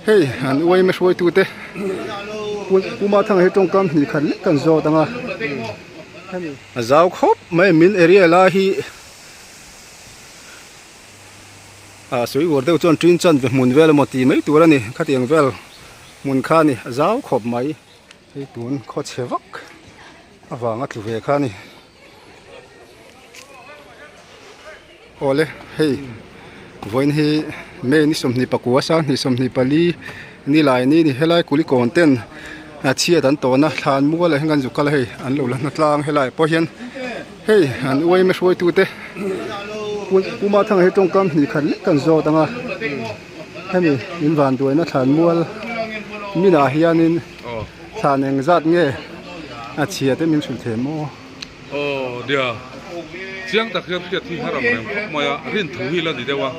Hei an uaim a hruaitute Pu Mathanga hi tawngkam hnih khat lek kan zawt ang a, a zau khawp mai min area lai hi ah sawi uar deuh chuan tin chan ve hmun vel emaw tih mai tur a ni khatiang vel hmun kha a ni a zau khawp mai hei tun khaw chhe vak avanga tlu ve kha a ni. Awle hei vawiin hi May ni 24 2024 ni lai ni ni helai kulikawn ten a chhiat an tawn a thlan mual ah hian kan zuk kal a hei an lo la hna tlang helai pawh hian hei an uaim a hruaitu te Pu Mathanga hi tawngkam hnih khat lek kan zawt ang a hemi in vanduaina thlan mual minah hianin thlan engzat nge a chhia te min hrilh thei maw. Aw nia, chiang tak hian hriat hi har ang reng khawp mai a, rin thu hi la ni deuh a,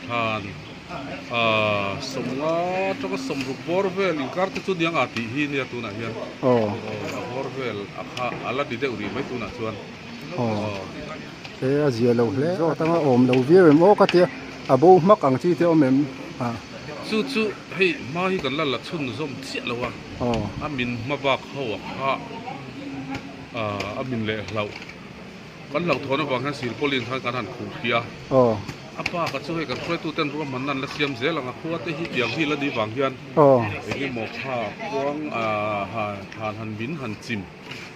thlan ah sawmnga atanga sawmruk bawr vel inkar te chu niang ah tih hi nia tunah hian aw a bawr vel a kha a la ni deuh rih mai tunah chuan aw he a zia lo hle zawt anga awm lo viau em aw ka tia a bo hmak ang chi te awm em ah. Chu chu hei hma hi kan la la chhunzawm chiah lo a, a min hma bak ho a kha. A min leh hlauh kan hlauhthawn avang hian silpauline khan kan han khuh khi a, a pa ka chu hei kan hruaitu ten ruahmanna an la siam zel ang a khua te hi tiang hi la ni vang hian eng emaw kha khuang thlan han min han chim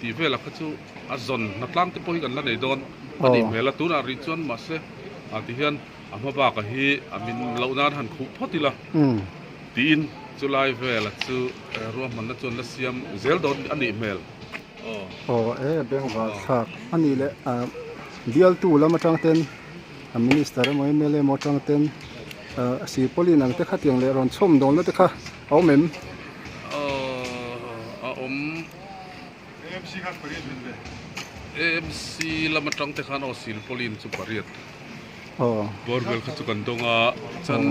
tih velah kha chu a zawn hna tlang te pawh hi kan la nei dawn a nih hmel a tunah rih chuan mahse ti hian a hma bakah hi a min loh nan han khuh phawt ila tiin chulai velah chu ruahmanna chuan la siam zel dawn a nih hmel. Aw e bengvar thlak a nih leh ah bialtu lam atang ten a minister emaw mla emaw atang ten ah silpauline ang te kha tiang leh rawn chhawm dawn na te kha a awm em? Aw a awm AMC lam atang te khan aw silpauline chu pariat bawr vel kha chu kan dawng a chuan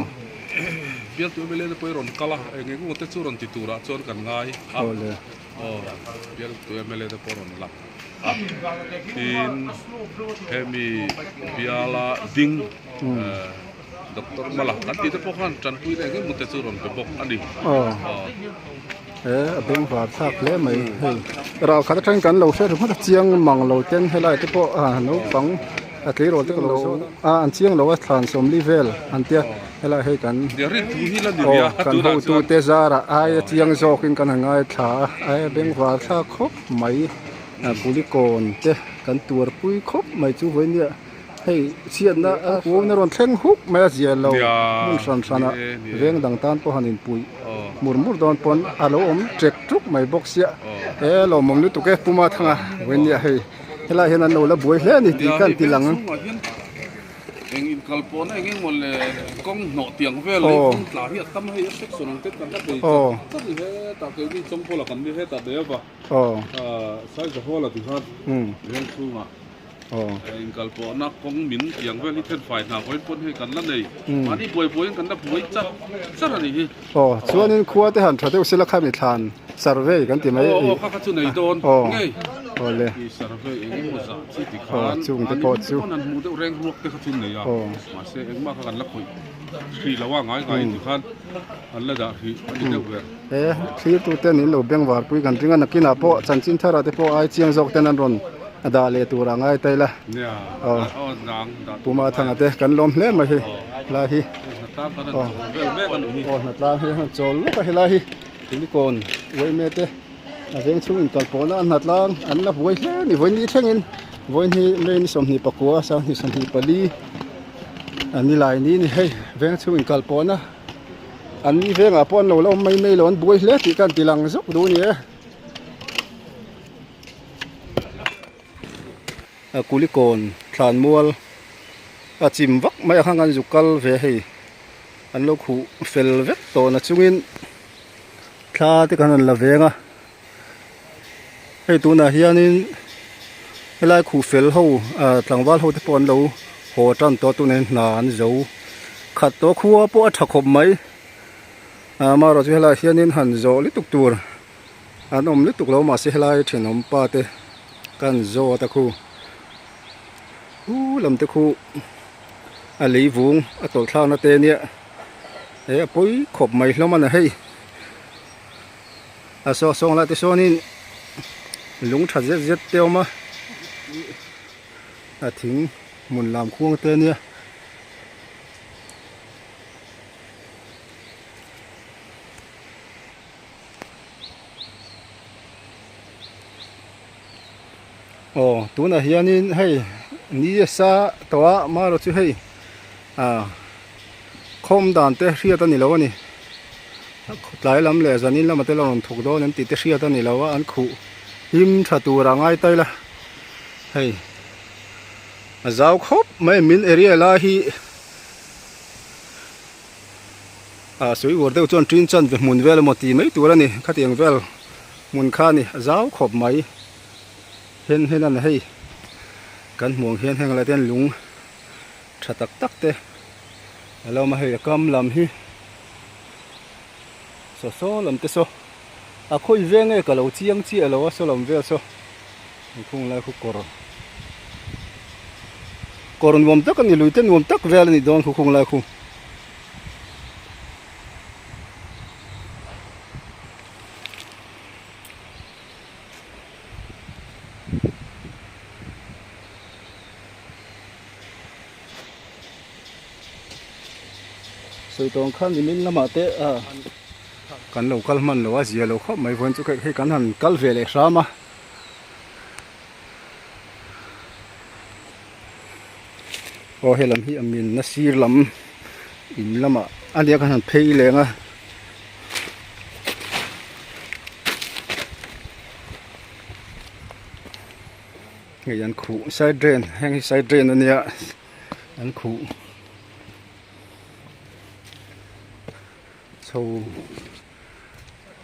bialtu mla te pawh hi rawn kal a eng eng te chu rawn ti turah chuan kan ngai a. Aw bialtu mla te pawh rawn lang a tin hemi biala ding doctor mala kan tih te pawh khan tanpui na engemaw te chu rawn pe bawk a ni. Aw he a bengvar thlak hle mai hei ral khat atangin kan lo hre ringawt a chiang mang lo ten helai te pawh a naupang a tleirawl te ka lo zawt a an chiang lo a thlan sawmli vel an tia. Helai hei kan aw kan hotute zarah aia chiang zawkin kan han ngaithla a aia bengvar thlak khawp mai kulikawn te kan tuarpui khawp mai chu vawinia hei chhiatna a kuangna rawn thleng huk mai a zia lo hmun hran hran ah veng dang tan pawh han inpuih mur mur dawn pawn a lo awm ṭek ṭuk mai bawk sia he lawmawm lutuk e Puma thanga vawinia hei helai hian an lo la buai hle a ni tih khan ti lang. Eng inkal pawhna eng eng maw le kawng hnawh tiang vel leh kawng tla hi a tam hei a section ang te kan la bei chak chak i hetah keini chawngpawla kan ni hetah daih ava Saiza Hall a ti khan veng chhungah inkal pawhna kawng min tiang vel hi thenfai hna vawiin pawn hei kan la nei mahni buai buaiin kan la buai char char a nih hi. Aw chuanin khua te han tha deuh sela khami thlan survey kan ti mai aw aw kha kha chu nei dawn ngei aw le i survey eng emaw zah chi ti khan chung te pawh chu an hmuh deuh reng ruak te kha chu nei a mahse engmah kha kan la khawih hrih lo a ngai ngai ti khan an la dah hrih a ni deuh ber he thlir tu ten in lo bengvar pui kan ring a nakinah pawh chanchin thar ah te pawh ai chiang zawk ten an rawn a dah leh tur ah ngai ta ila aw Puma thanga te kan lawm hle mai hei helai hi aw aw hnatlang hi a chawl lawk a helai hi kulikawn uaime te a veng chhung inkal pawhna a hnatlang an la buai hle a ni vawiin ni thlengin vawiin hi May ni 24 2024 a ni lai ni a ni hei veng chhung inkal pawhna an vengah pawh an lo la awm mai mai lo an buai hle tih ka han ti lang zawk duh a ni e. Kulikawn thlanmual a chim vak mai a khang an zuk kal ve hei an lo khuh fel vek tawh na chungin thla te khan an la veng a hei tunah hianin helai khuh fel ho ah tlangval ho te pawh an lo haw tan tawh a tunah hian hna an zo khat tawh a khua pawh a tha khawp mai amaherawhchu chu helaiah hianin han zawh lutuk tur. An awm lutuk lo mahse helai thenawm pa te kan zawt a khu hu lam te khu a lei vung a tawlh thlakna te nia. He a pawi khawp mai hlawm a ni hei. A saw sawng lai te sawnin lung tha zet zet te a awm a. A thing hmun lam khuang te ania. Aw tunah hianin hei ni a sa tawh a marawh chu hei ah khawm dan te hriat a ni lo a ni tlai lam leh zanin lamah te la rawn thawk dawn em tih te hriat a ni lo a an khuh him tha tur a ngai ta ila hei a zau khawp mai min area lai hi. Ah sawi uar deuh chuan tin chan ve hmun vel emaw ti mai tur a ni khatiang vel hmun kha a ni a zau khawp mai hen hen a ni hei kan hmuh ang hian heng lai te hian lung tha tak tak te a lo awm a hei a kam lam hi saw saw lam te saw a khawi veng nge ka lo chiang chiah lo a saw lam vel saw khung lai khu kawr kawr nuam tak a ni lui te nuam tak vel a nih dawn khu khung lai khu. Sawi tawng khan nimin lamah te ah kan lo kal hman lo a zia lo khawp mai vawiin chu hei kan han kal ve leh hram a. Aw he lam hi a min na sir lam in lamah a nia khan han phei leng a. Hei an khuh side drain heng hi side drain a nia an khuh chho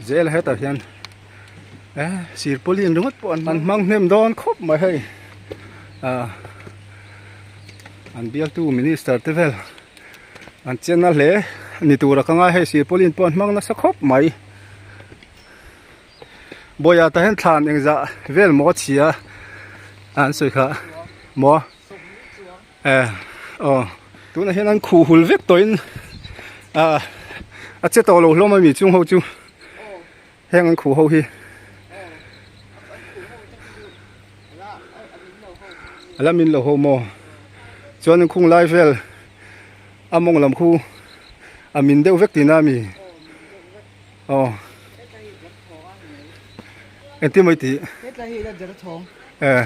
zel hetah hian eh sirpawlin ringawt pawh an hmang hnem dawn khawp mai hei ah an bialtu minister te vel an chen a hle ni tura ka ngai hei sirpawlin pawh an hmang nasa khawp mai bawihah tah hian thlan engzah vel maw chhia an sawi kha maw Eh aw tunah hian an khuh hul vek tawhin ah a che tawh lo hlawm a mi chung ho chu heng an khuh ho hi a la min lo ho maw chuan an khung lai vel a mawng lam khu a min deuh vek tihna a mi aw engtin mai tih eh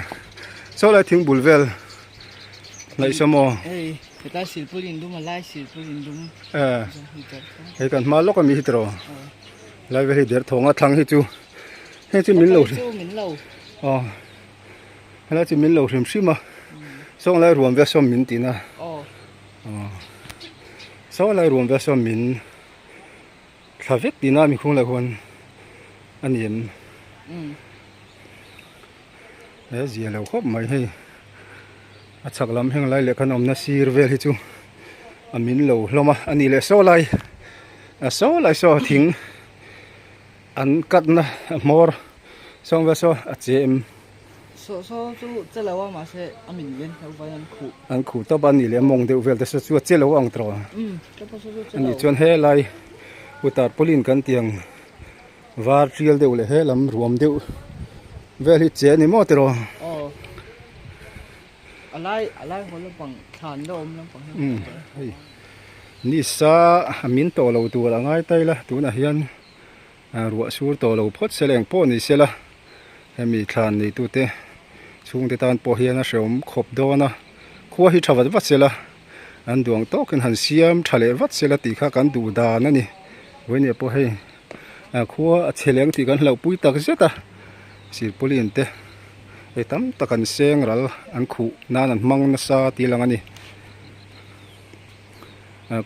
saw lai thing bul vel hnaih saw maw eh hei kan hma lawk ami hi tiraw lai vel hi derthawng a thlang hi chu heng chu min lo aw helai chu min lo hrim hrim a sawng lai ruam vel saw min tihna aw saw lai ruam vel saw min. Thla vek tihna mi khung lah huan a ni em? He zia lo khawp mai hei a chhak lam heng lai leh khan awmna sir vel hi chu a min lo hlawm a a nih leh saw lai a saw lai saw thing an cut na a hmawr sawng vel saw a che em. Saw saw chu che lo a mahse a min ven hlauh vai an khuh. An khuh tawp a nih leh a mawng deuh vel te saw chu a che lo ang tawh a. A nih chuan helai u tarpaulin kan tih ang var tial deuh leh helam ruam deuh vel hi che a ni maw tiraw? Aw a lai a lai haw lampang thlan la awm lampang hi umm hei nisa a min tawh lo tur a ngai ta ila tunah hian ruah sur tawh lo phawt sela eng pawh ni sela hemi thlan neitute chhungte tan pawh hian a hrehawm khawp dawn a khua hi tha vat vat sela. An duang tawkin han siam tha leh vat sela tih kha kan duh dan a ni. Vawinia pawh hei khua a chhe leng tih kan hlauhpui tak zet a, silpauline te hei tam tak an seng ral an khuh nan an hmang nasa tih lang a ni.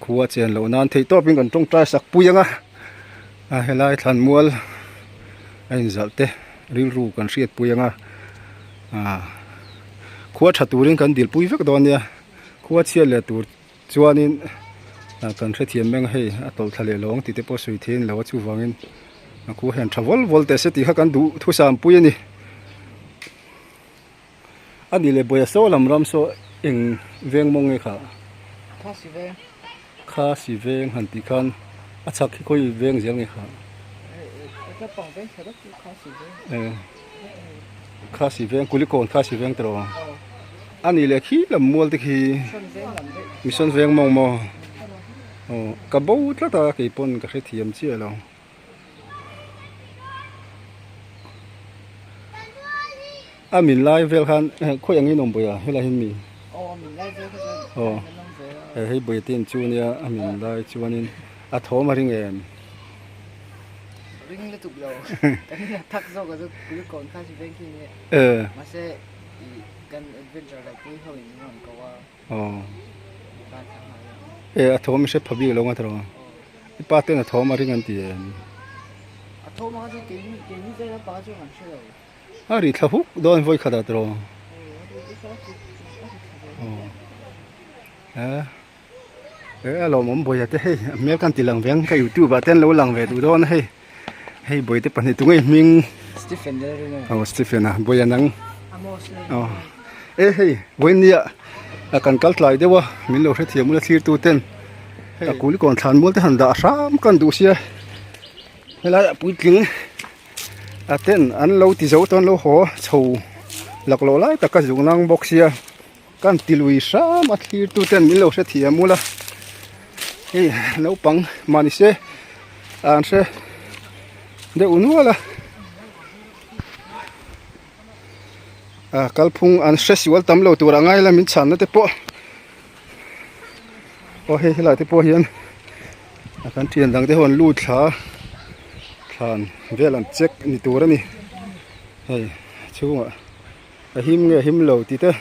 Khua a chen loh nan theih tawpin kan tawngtai sak pui ang a, helai thlanmual a inzalh te rilru kan hriatpui ang a, khua tha turin kan dilpui vek dawn nia. Khua chhiat leh tur chuanin kan hrethiam meng a hei a tawlh thla leh lo ang tih te pawh sawi thei a ni lo a chuvangin a khua hian tha vawl vawl teh se tih kha kan duh thusam pui a ni. A nih leh Bawia saw lam ram saw eng veng mawng nge kha? Khasi veng. Khasi veng han tih khan a chhak hi khawi veng zel nge kha Khasi veng Kulikawn Khasi veng tawh a nih leh khi lam mual te khi Mission veng mawng maw aw ka bo tlat a keipawn ka hrethiam chiah lo. A min lai vel khan khawi angin awm bawi a helai hian mi aw hei bawi te in chu ania a min lai chuanin a thawm a ring em aw e a thawm i hre pha bik lo nga tawh i pa ten a thawm a ring an ti em a ri thla huk dawn vawi khat ah tawh aw e a lawmawm bawih te hei a hmel khan ti lang ve ang ka youtube ah te an lo lang ve duh dawn a hei hei bawih te pahnih tunge hming aw Stephen a bawih a nang aw e hei vawinia a kan kal tlai deuh a min lo hrethiam ula thlir tu ten a kulikawn thlan mual te han dah hram kan duh sia helai ah puitling a ten an lo ti zo tawn lo haw chho laklawh lai tak a zuk nang bawk sia. Kan ti lui hram a thlir tu ten min lo hre thiam ula hei naupang mahni se an hre deuh nual a ah kalphung an hre sual tam lo tur a ngai la min chhan na te pawh aw hei helai te pawh hian a kan thian dang te ho an lut thla thlan vel an check ni tur a ni hei chhungah. A him nge a him lo tih te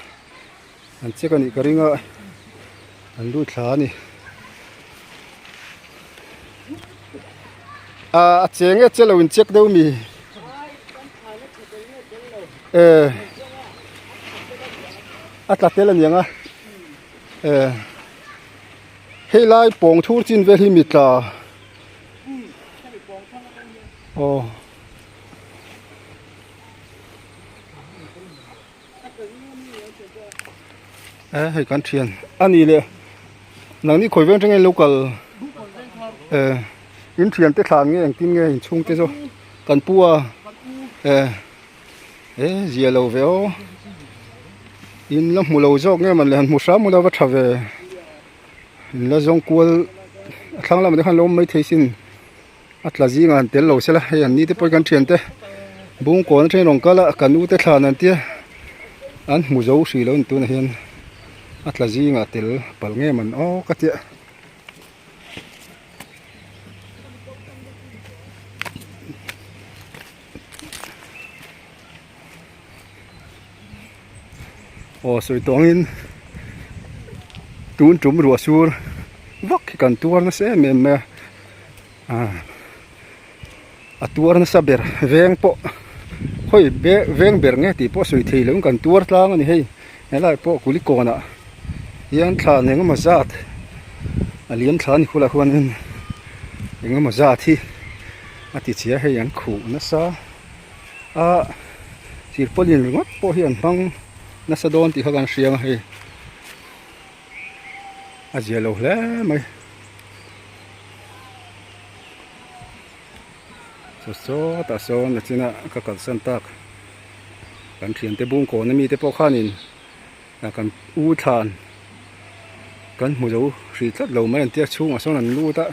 an check a nih ka ring a an lut thla a ni ah a che nge che lo in check deuh mi e a tla tel a niang a e hei lai pawng thur chin vel hi mi tla aw. E hei kan thian a ni le nangni khawi veng tangin lo kal e in thian te thlan nge engtin nge in chhung te chu kan pu a e e zia lo ve aw in la hmu lo zawk nge man le han hmu hram ula va tha ve in la zawng kual a thlang lamah te khan lo awm maithei sin. A tla zingah an tel lo sela hei an ni te pawh hi kan thiante bungkawn atangin rawn kal a ka nu te thlan an tia an hmu zo hrih lo a ni tunah hian a tla zingah tel palh nge man aw ka tia. Aw sawi tawh angin tun tum ruah sur vak hi kan tuar nasa em em mai a ah a tuar nasa ber veng pawh khawi veng ber nge tih pawh sawi thei loh in kan tuar tlang a ni hei helai pawh kulikawn ah hian thlan engemaw zat a liam thla a ni khulah khuanin engemaw zat hi a ti chhia hei an khuh nasa. A silpawlin ringawt pawh hi an hmang nasa dawn tih kha kan hria ang hei a zia lo hle mai saw sawtah sawn a china ka kalsan tak kan thiante bungkawn ami te pawh khanin kan u thlan kan hmu zo hrih tlat lo mai an tia chhungah sawn an lut a.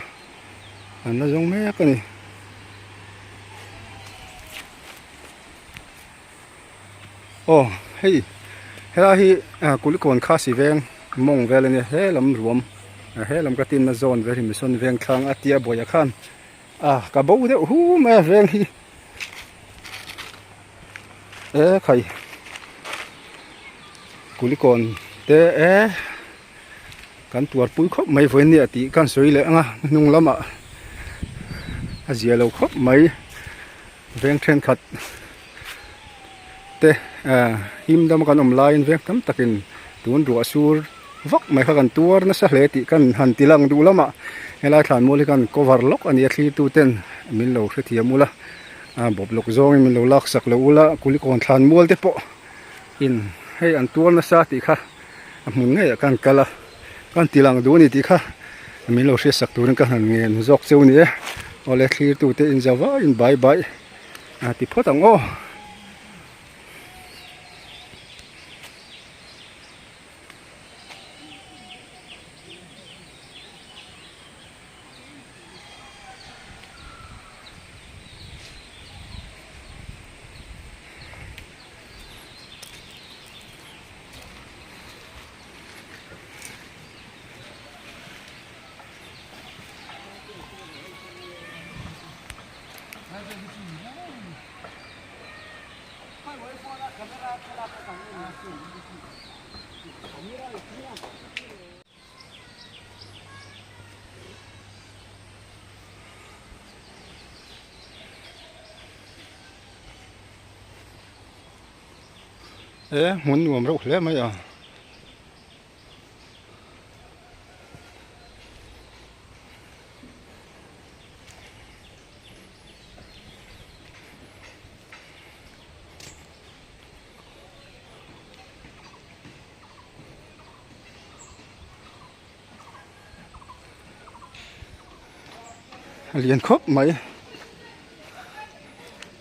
An la zawng mek a ni. Aw hei helai hi Kulikawn Khasi veng mawng vel a nia he lam ruam he lam ka tinna zawn vel hi Mission veng thlang a tia buaia khan ah ka bo deuh hu mai a veng hi e khai Kulikawn te e. Kan tuarpui khawp mai vawiin nia tih ka han sawi leh ang a hnung lamah a zia lo khawp mai veng thenkhat te ah him dama kan awm laiin veng tam takin tun ruah sur vak mai kha kan tuar nasa hle tih kan han ti lang duh lamah helai thlan mual hi kan cover lawk a ni a thlir tu ten min lo hrethiam ula ah bawp lawk zawngin min lo lak sak lo ula kulikawn thlan mual te pawh in hei an tuar nasa tih kha. A hmun ngeiah khan kal a, kan ti lang duh a ni tih kha. Min lo hriatsak turin ka han ngen zawk cheu ni e. Awle thlirtute inzau vaiin bye bye a ti phawt ang aw. E hmun nuam reuh hle mai a. A lian khawp mai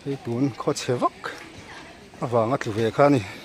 hei tun khaw chhe vak avanga tlu ve kha a ni.